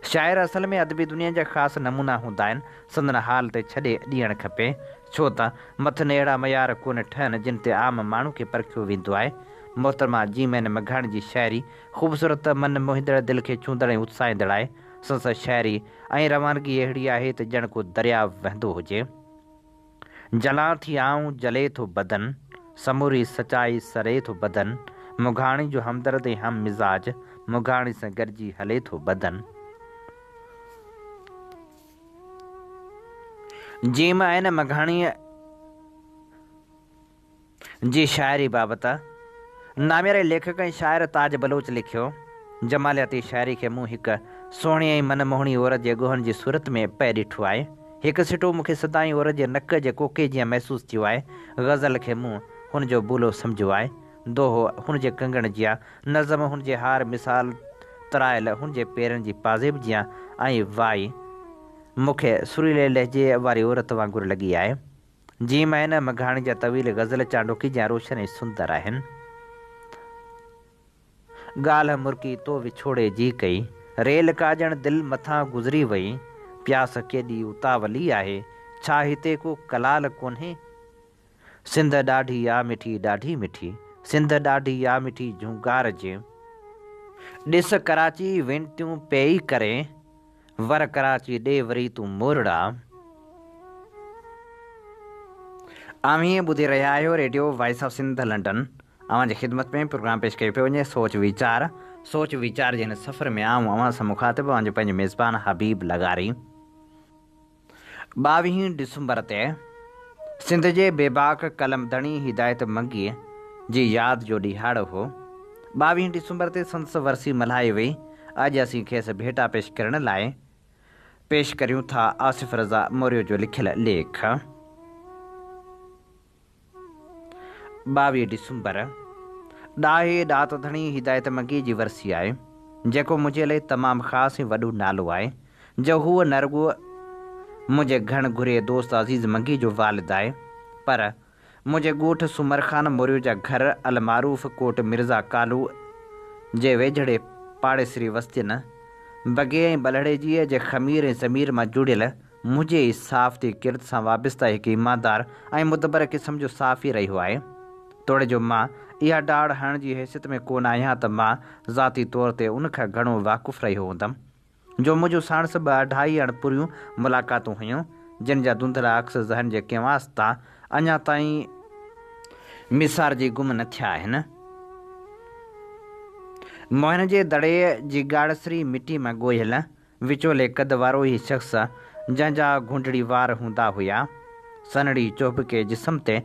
شاعر اصل ۾ ادبي دنيا جا خاص نمونا هوندا آهن، سندن حال تي ڇڏي ڏيڻ کپي، ڇو ته مٿن اهڙا معيار ڪونه ٺهن جن تي عام ماڻهو کي پرکيو ويندو آهي. محترمه جيم اين مگهاڻي جي شاعري خوبصورت، من موهيندڙ، دل کي ڇهندڙ ۽ اتساهيندڙ آهي. سندس شاعري ۽ روانگي اهڙي آهي ته ڄڻ ڪو درياء وهندو هجي. جلان ٿي آئون جلي ٿو بدن، سموري سچائي سري ٿو بدن، مگهاڻي جو همدرد ۽ هم مزاج، مگهاڻي سان گڏجي هلي ٿو بدن. جيم عين مگهاڻيء جي شاعري بابت نامياري ليکڪ ۽ شاعر تاج بلوچ لکيو، جمالياتي شاعري کي مون هڪ سهڻي ۽ من موهڻي عورت جي ڳوهن جي صورت ۾ پئي ڏٺو آهي. هڪ سٽو مون کي سدائين عورت جي نڪ جي ڪوڪي جيان محسوس ٿيو آهي. غزل کي مون هن جو بولو سمجهيو آهي. دوهو هن جي ڪنگڻ جيان، نظم هن جي هار مثال، ترائيل هن جي پيرن جي پازيب جيان ۽ وائي مون کي سريلي لهجي واري عورت وانگر لڳي آهي. جيم عين مگهاڻي جا طويل غزل چانڊوڪي جيان روشن ۽ سندر آهن. ڳالهه مرڪي تو وڇوڙي جي ڪئي. ريل ڪا ڄڻ دل مٿان گذري وئي. پياس ڪيڏي اتاولي آهي. ڇا هتي ڪو ڪلال ڪونهي؟ سنڌ ڏاڍي آ مٺي ڏاڍي مٺي. سنڌ ڏاڍي آ مٺي جهونگار جي. ڏس ڪراچي وينتيون پيئي ڪري. ور ڪراچي ڏي وري تون مورڙا. اوهين ٻڌي رهيا آهيو radio voice of Sindh London. اوهان جي خدمت ۾ پروگرام پيش ڪيو پيو وڃي سوچ ويچار. سوچ ويچار جي هن سفر ۾ آئون اوهان سان مخاطب اوهان جو پنهنجو ميزبان حبيب لغاري. ٻاويهين ڊسمبر تي سنڌ جي بيباڪ قلم ڌڻي هدايت منگيء جي ياد جو ڏهاڙو هو. ٻاويهين ڊسمبر تي سندس ورسي ملهائي وئي. اڄ اسين کيس ڀيٽا پيش ڪرڻ لاء پيش ڪريون ٿا آصف رضا موريو جو لکيل ليک. 22 ڊسمبر ڏاهي ڏات ڌڻي هدايت منگيء جي ورسي آهي، جيڪو منهنجي لئي تمام خاص ۽ وڏو نالو آهي، جو هو نه رڳو منهنجي گهڻ گهري دوست عزيز منگيء جو والد آهي، پر منهنجي ڳوٺ سومر خان موريو جا گهر المعروف ڪوٽ مرزا ڪالو جي ويجهڙي پاڙيسري وستين بگي ۽ ٻلهڙيجيء جي خمير ۽ ضمير مان جڙيل منهنجي ئي صحافتي ڪرت سان وابسته هڪ ايماندار ۽ مدبر قسم جو صحافي رهيو آهي. توڙي جو مان اها ڊاڙ هڻڻ جي حيثيت ۾ ڪو نه آهيان ته مان ذاتي طور تي ان کان گهڻو واقف رهيو هوندم، جو منهنجون ساڻس ٻه اڍائي اڻپوريون ملاقاتون هيون، جن جا ڌنڌلا عڪس ذهن جي ڪينواس تان اڃا تائين ميسارجي گم نه ٿيا آهن. موهن جي دڙي جي ڳاڙهسري مٽي مان ڳوهيل وچولي قد وارو هي شخص، جنهن جا گهنڊڙي وار هوندا هيا، سنهڙي چهبڪي جسم تي،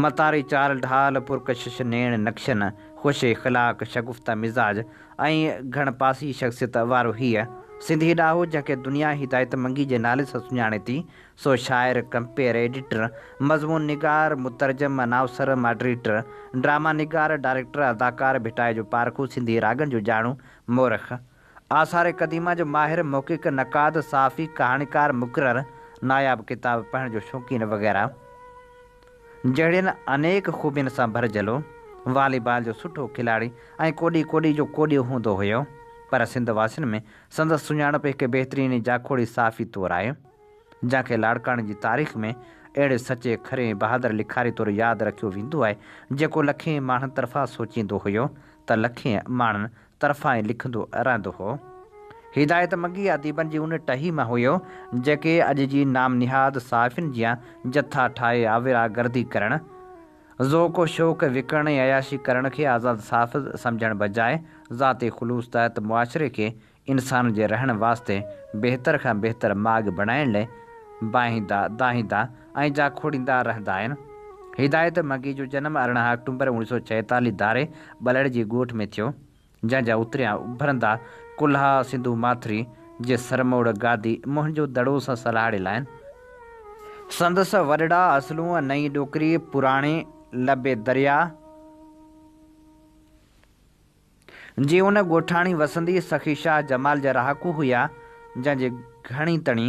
متاري چال ڍال، پرڪشش نيڻ نقشن، خوش اخلاق، شگفته مزاج ۽ گهڻ پاسي شخصيت وارو هيء سنڌي ڏاهو، جنهن کي دنيا هدايت منگي جي نالي سان سڃاڻي ٿي، سو شاعر، ڪمپيئر، ايڊيٽر، مضمون نگار، مترجم، انائوسر، ماڊريٽر، ڊراما نگار، ڊائريڪٽر، اداڪار، ڀٽائي جو پارکو، سنڌي راڳن جو ڄاڻو، مورخ، آثار قديمه جو ماهر، محقق، نقاد، صحافي، ڪهاڻيڪار، مقرر، ناياب ڪتاب پڙهڻ جو شوقين وغيره جهڙين انيڪ خوبين سان ڀرجهلو، والي بال جو سٺو کلاڙي ۽ ڪوڏي ڪوڏي جو ڪوڏيو هوندو هيو، پر سنڌ واسين ۾ سندس سڃاڻپ هڪ بهترين ۽ جاکوڙي صحافي طور آهي. جنهن کي لاڙڪاڻي جي تاريخ ۾ اهڙي سچي، کري ۽ بهادر لکاري طور ياد رکيو ويندو آهي، جيڪو لکين ماڻهن طرفان سوچيندو هيو ته لکين ماڻهن طرفان ئي لکندو رهندو هو. هدايت منگي اديبن جي ان ٽهي مان هيو، جيڪي اڄ جي نام نهاد صحافين جيان جٿا ٺاهي آويرا گردي ڪرڻ، ذوق و شوق وڪڻڻ ۽ عياشي ڪرڻ کي آزاد صحافت سمجهڻ بجاء ذاتي خلوص تحت معاشري کي انسان جي رهڻ واسطي بهتر کان بهتر ماڳ بڻائڻ لئه باهيندا، دانهيندا ۽ جاکوڙيندا رهندا آهن. هدايت منگي جو جنم 18 آڪٽومبر 1946 ڌاري ٻلهڙ جي ڳوٺ ۾ ٿيو، جنهن جا اتريان اڀرندا ڪلها سنڌو ماٿري جي سرموڙ گادي موهن جو دڙو سان سلهاڙيل آهن. سندس وڏڙا اصلون نئين ڏوڪري پراڻي لبي درياء، جي ان ڳوٺاڻي وسندي سخي شاهه جمال جا رهاڪو هيا، جنهن جي گهڻي تڻي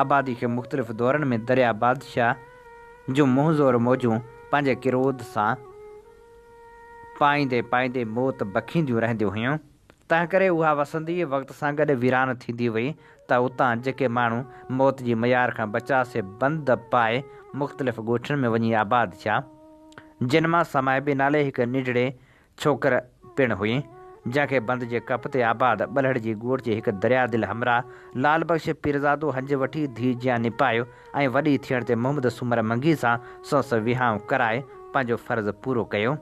آبادي کي مختلف دورن ۾ دريا بادشاهه جون منهن زور موجون پنهنجي ڪروڌ سان پائيندي پائيندي موت بخينديون رهنديون هيون. تنهنڪري اها وسندي وقت سان گڏ ويران ٿيندي وئي ته اتان جيڪي ماڻهو موت جي ميار کان بچا سي بند پائي مختلف ڳوٺن ۾ وڃي آباد ٿيا. جن مان سمائبي نالي هڪ ننڍڙي ڇوڪر پڻ هئي، جنهن کي بند جي ڪپ تي آباد ٻلهڙجي ڳوٺ جي هڪ درياء دل همراهه لال بخش پيرزادو هنج وٺي ڌيء جيان نپايو ۽ وڏي ٿيڻ تي محمد سومر منگي سان سندس وهانء ڪرائي پنهنجو فرض پورو ڪيو.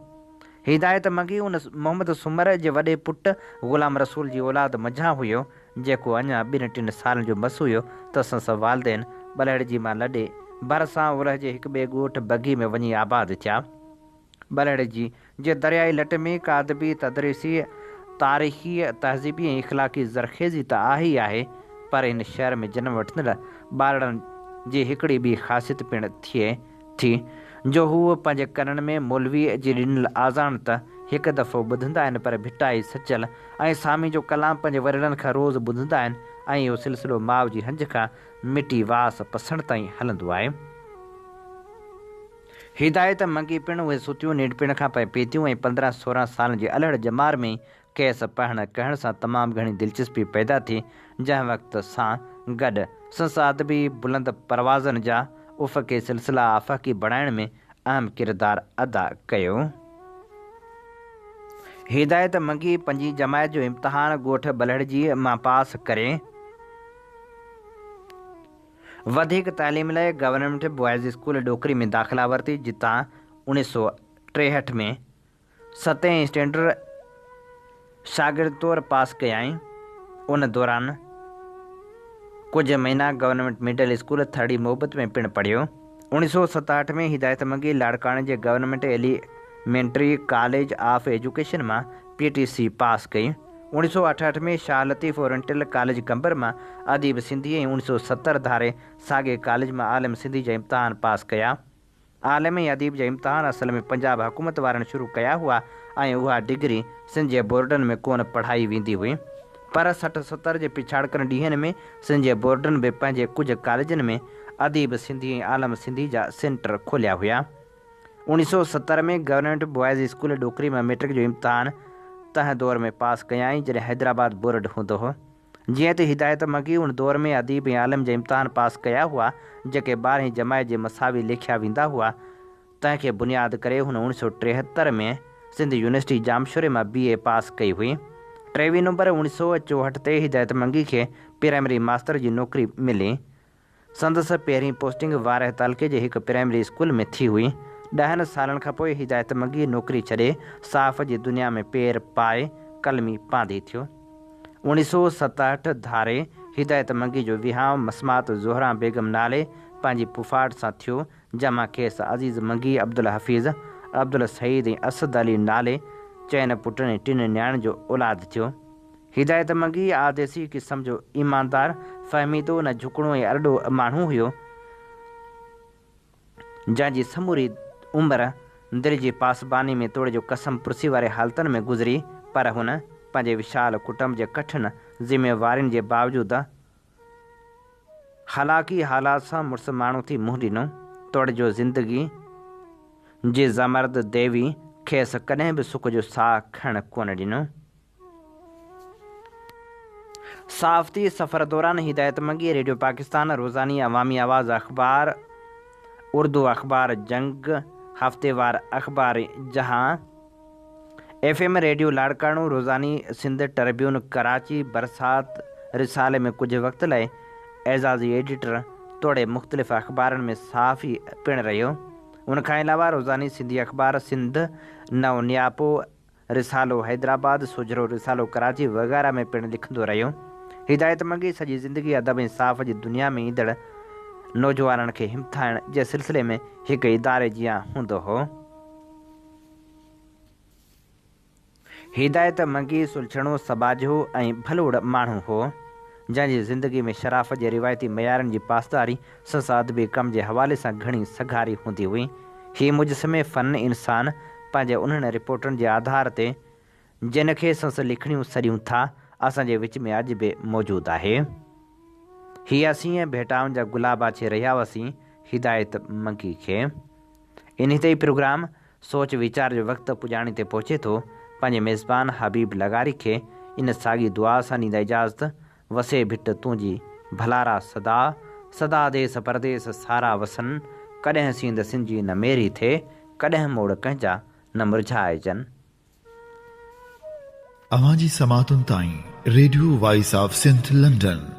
هدايت منگي ان محمد سومر جي وڏي پٽ غلام رسول جي اولاد منجهان هيو، جيڪو اڃا ٻن ٽن سالن جو مس هيو ته سندس والدين ٻلهڙجي مان لڏي ڀرسان اولهه جي هڪ ٻئي ڳوٺ بگي ۾ وڃي آباد ٿيا. ٻلهڙجي جي دريائي لٽ ۾ ڪا ادبي، تدريسي، تاريخي، تهذيبي ۽ اخلاقي زرخيزي ته آهي ئي آهي، پر هن شهر ۾ جنم وٺندڙ ٻارڙن جي هڪڙي ٻي خاصيت پڻ ٿئي ٿي، جو هو پنهنجي ڪنن ۾ مولويء جي ڏنل آذان ته هڪ دفعو ٻڌندا آهن پر ڀٽائي، سچل ۽ سامي جو ڪلام پنهنجي وڏڙن کان روز ٻڌندا آهن ۽ اهو سلسلو ماء جي هنج کان مٽي واس پسڻ تائين هلندو آهي. هدايت منگي پڻ اهي ستيون ننڍپڻ کان پئي پيتيون ۽ 15 16 سالن جي الهڙ ڄمار ۾ ئي کيس پڙهڻ ڪهڻ سان تمام گهڻي دلچسپي پيدا ٿي، جنهن وقت سان گڏ سندس ادبي بلند پروازن جا افقي سلسلا آفاقي بڻائڻ ۾ اهم ڪردار ادا ڪيو. هدايت منگي پنجين جماعت جو امتحان ڳوٺ ٻلهڙجيء مان پاس ڪري، وڌيڪ تعليم لاء گورنمينٽ بوائز اسڪول ڏوڪري ۾ داخلا ورتي، جتان 1963 ۾. ستين اسٽينڊرڊ شاگرد طور پاس ڪيائين. ان دوران ڪجهه مهينا گورنمينٽ مڊل اسڪول ٿرڙي محبت ۾ پڻ پڙهيو. 1967 ۾ هدايت منگي لاڙڪاڻي جي government elementary college of education مان پي ٽي سي پاس ڪئي. 1968 ۾ شاهه لطيف اورينٽل ڪاليج قمبر مان اديب سنڌي ۽ 1970 ڌاري ساڳئي ڪاليج مان عالم سنڌي جا امتحان پاس ڪيا. عالم ۽ اديب جا امتحان اصل ۾ پنجاب حڪومت وارن شروع ڪيا هئا ۽ اها ڊگري سنڌ جي بورڊن ۾ ڪونه پڙهائي ويندي هئي. پر 60 70 جي پڇاڙڪن ڏينهن ۾ سنڌ جي بورڊن به پنهنجي ڪجهه ڪاليجن ۾ اديب سنڌي ۽ عالم سنڌي جا سينٽر کوليا هيا. 1970 ۾ گورنمينٽ بوائز اسڪول ڏوڪري مان مئٽرڪ جو امتحان تنهن دور ۾ پاس ڪيائين جڏهن حيدرآباد بورڊ هوندو هو. جيئن ته هدايت منگي ان دور ۾ اديب ۽ عالم جا امتحان پاس ڪيا هئا، جيڪي ٻارهين جماعت جي مساوي ليکيا ويندا هئا، تنهن کي بنياد ڪري هن 1973 ۾ سنڌ يونيورسٽي ڄامشوري مان بي اي پاس ڪئي هئي. 23 نومبر 1964 تي هدايت منگي کي پرائمري ماستر جي نوڪري ملي. سندس پهرين پوسٽنگ وارهه تعلقي جي هڪ پرائمري اسڪول ۾ ٿي هئي. ڏهن سالن کانپوء هدايت منگي نوڪري ڇڏي صحافت جي دنيا ۾ پير پائي قلمي پانڌي ٿيو. 1967 ڌاري هدايت منگي جو وهانء مسمات زهران بيگم نالي پنهنجي پڦاٽ سان ٿيو، جنهن مان کيس عزيز منگي، عبدالحفيظ، عبدالسعيد ۽ اسد علي نالي چئن پٽن ۽ ٽن نياڻين جو اولاد ٿيو. هدايت منگي آديسي قسم جو ايماندار، فهميدو، نه جهڪڻو ۽ ارڏو ماڻهو هيو، جنهن جي سموري عمر دل جي پاسباني ۾ توڙي جو قسم پرسي واري حالتن ۾ گذري، پر هن پنهنجي وشال ڪٽنب جي ڪٺن ذميوارين جي باوجود خلاقي حالات سان مڙس ماڻهو ٿي منهن ڏنو، توڙي جو زندگي جي زمرد ديوي کيس ڪڏهن به سک جو ساهه کڻڻ ڪونه ڏنو. صحافتي سفر دوران هدايت منگي ريڊيو پاڪستان، روزاني عوامي آواز اخبار، اردو اخبار جنگ، هفتيوار اخبار جهان، ايف ايم ريڊيو لاڙڪاڻو، روزاني سنڌ ٽربيون ڪراچي، برسات رسالي ۾ ڪجهه وقت لاء اعزازي ايڊيٽر توڙي مختلف اخبارن ۾ صحافي پڻ رهيو. ان کان علاوه روزاني سنڌي اخبار سنڌ، نئون نياپو، رسالو حيدرآباد، سوجهرو رسالو ڪراچي وغيره ۾ پڻ لکندو رهيو. هدايت منگي سڄي زندگي ادب ۽ صحافت جي دنيا ۾ ايندڙ نوجوانن کي همٿائڻ جي سلسلي ۾ هڪ اداري جيان هوندو هو. هدايت منگي سلڇڻو، سٻاجهو ۽ ڀلوڙ ماڻهو هو، جنهن جي زندگي ۾ شرافت جي روايتي معيارن جي پاسداري سندس ادبي ڪم جي حوالي سان گهڻي سگهاري هوندي هئي. هي مجسمي فن انسان پنهنجي انهن رپورٽن جي آڌار تي جن کي سندس لکڻيون سڏيون ٿا، اسان جي وچ ۾ اڄ به موجود آهي. هي اسين ڀيٽائن جا گلاب آڇي رهيا هئاسين هدايت منگي کي. انهي تي ئي پروگرام سوچ ويچار جو وقت پڄاڻي تي پهچي ٿو. پنهنجي ميزبان حبيب لغاري کي ان ساڳي دعا سان ڏيندا اجازت، وسي ڀٽ تنهنجي ڀلارا سدا، سدا ديس پرديس سارا وسن، ڪڏهن سينڌ سنجي نه ميري ٿئي، ڪڏهن موڙ ڪنهن جا نه مرجهائجن. اوهان جي سماعتن تائين radio voice of Sindh London.